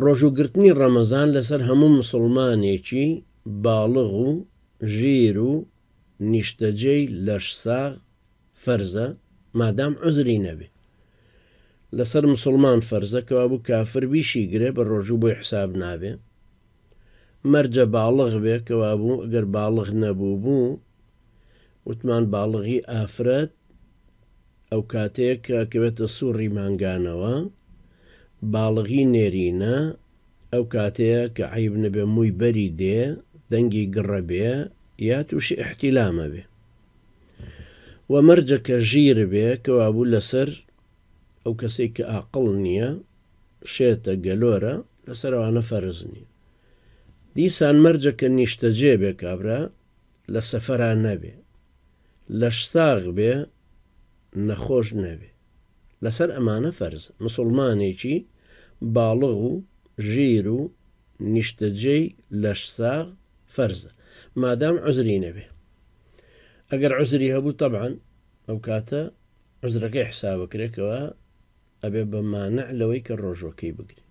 ڕۆژووگرتنی ڕەمەزان لەسەر هەموو مسوڵمانێکی باڵغ و ژیر و نیشتەجێی لەشساغ فەرزە مادام عوزری نەبێ. لەسەر مسوڵمان فەرزە کەوابوو کافر بیشیگرێ بە ڕۆژوو بۆی حساب نابێ. مەرجە باڵغ بێ کەوابوو ئەگەر باڵغ نەبوو بوو وتمان باڵغی ئافرەت ئەو کاتەیە کە ئەکەوێتە سوڕی مانگانەوە، باڵغی نێرینە ئەو کاتەیە کە عەیب نەبێ مووی بەری دێ، دەنگی گڕە بێ یا تووشی ئیحتیلامە بێ. وە مەرجە کە ژیر بێ کەوابوو لەسەر ئەو کەسەی کە ئاقڵ نییە، شێتە، گەلۆرە، لەسەر ئەوانە فەرز نییە. دیسان مەرجە کە نیشتەجێ بێ کابرا لە سەفەرا نەبێ. لەشساغ بێ نەخۆش نەبێ لەسەر ئەمانە فەرزە مسوڵمانێکی باڵغ و ژیر و نیشتەجێی لەشساغ فەرزە مادام عوزری نەبێ ئەگەر عوزری هەبوو تەبعەن ئەو کاتە عوزرەکەی حسابەکرێ کەوا ئەبێ بە مانع لەوەی کە ڕۆژوەکەی بگرێ.